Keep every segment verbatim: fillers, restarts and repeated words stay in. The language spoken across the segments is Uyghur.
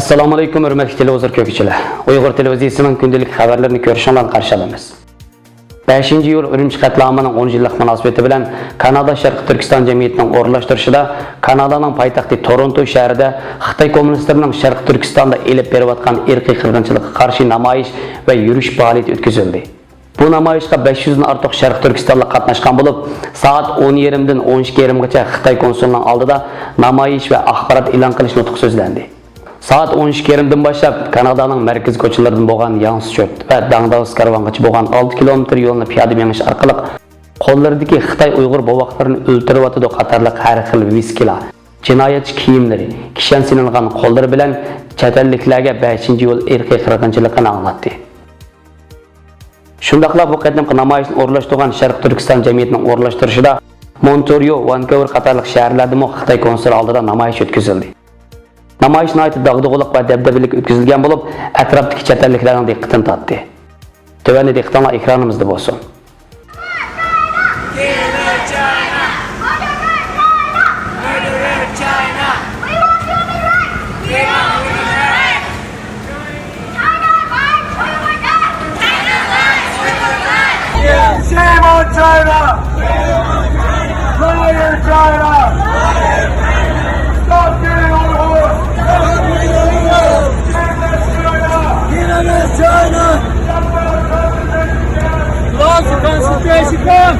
ئەسسالامۇئەلەيكۇم، ھۆرمەتلىك تېلېۋىزور كۆرگۈچىلەر. ئۇيغۇر تېلېۋىزىيىسىنىڭ كۈندىلىك خەۋەرلىرىنى كۆرۈشۈڭلارنى قارشى ئالىمىز. بەشىنچى ئىيۇل ئۈرۈمچى قەتلىئامىنىڭ ئون يىللىق مۇناسىۋىتى بىلەن كانادا شەرقىي تۈركىستان جەمئىيىتىنىڭ ئورۇنلاشتۇرۇشىدا كانادانىڭ پايتەختى تورونتو شەھىرىدە خىتاي كوممۇنىستلىرىنىڭ شەرقىي تۈركىستاندا ئېلىپ بېرىۋاتقان ئىرقىي قىرغىنچىلىققا قارشى نامايىش ۋە يۈرۈش پائالىيىتى ئۆتكۈزۈلدى. بۇ نامايىشقا بەش يۈزدىن ئارتۇق شەرقىي تۈركىستانلىق قاتناشقان بولۇپ، سائەت ئون يېرىمدىن ئون ئىككى يېرىمغىچە خىتاي كونسۇلىنىڭ ئالدىدا نامايىش ۋە ئاخبارات ئېلان قىلىش نۇتقى سۆزلەندى. سائەت ئون ئىككى يېرىمدىن باشلاپ كانادانىڭ مەركىزىي كوچىلىرىدىن بولغان ياڭسچۆت ۋە داڭداۋۇس كارۋانغىچە بولغان ئالتە كىلومېتىر يولنى پىيادە مېڭىش ئارقىلىق قوللىرىدىكى خىتاي ئۇيغۇر بوۋاقلىرىنى ئۆلتۈرۈۋاتىدۇ قاتارلىق ھەر خىل ۋىسكىلار، جىنايەتچى كىيىملىرى، كىشەن سېلىنغان قوللىرى بىلەن چەت ئەللىكلەرگە بەشىنچى ئىيۇل ئىرقىي قىرغىنچىلىقىنى ئاڭلاتتى. شۇنداقلا بۇ قېتىمقى نامايىشنى ئورۇنلاشتۇرغان شەرقىي تۈركىستان جەمئىيىتىنىڭ ئورۇنلاشتۇرۇشىدا مونتريو، ۋانكوۋېر قاتارلىق شەھەرلەردىمۇ خىتاي كونسۇلى ئالدىدا نامايىش ئۆتكۈزۈلدى. نامايىش ناھايىتى داغدۇغىلىق ۋە دەبدەبىلىك ئۆتكۈزۈلگەن بولۇپ، ئەتراپتىكى چەت ئەللىكلەرنىڭ دىققىتىنى تارتتى. تۆۋەندە دىققىتىڭلار ئېكرانىمىزدا بولسۇن. Shame on China! Liar China! Stop killing Uyghurs! Shame on China! Lost the concentration camp!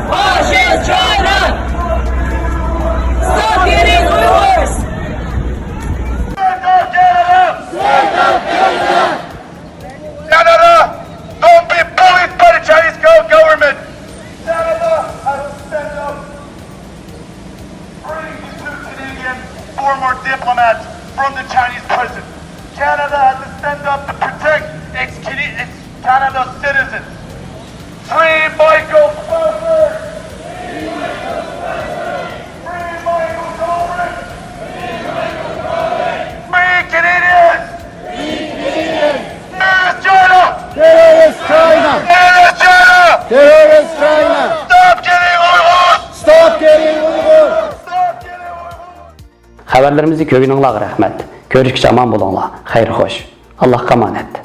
Fascist China! Stop killing Uyghurs! Canada, don't be bullied by the Chinese go- government. Canada has to stand up. Freeing the two Canadian former diplomats from the Chinese prison. Canada has to stand up to protect its, Cana- its Canada citizens. Free Michael Crawford! Free Michael Crawford! Free Canadians! Terrorist China! Terrorist China! Terrorist China! Terrorist China! Stop killing Uyghurs! Stop killing Uyghurs! Stop killing Uyghurs! خەۋەرلىرىمىزنى كۆرگىنىڭلارغا رەھمەت. كۆرۈشكىچە ئامان بولۇڭلار. خەير خوش. ئاللاھقا ئامانەت.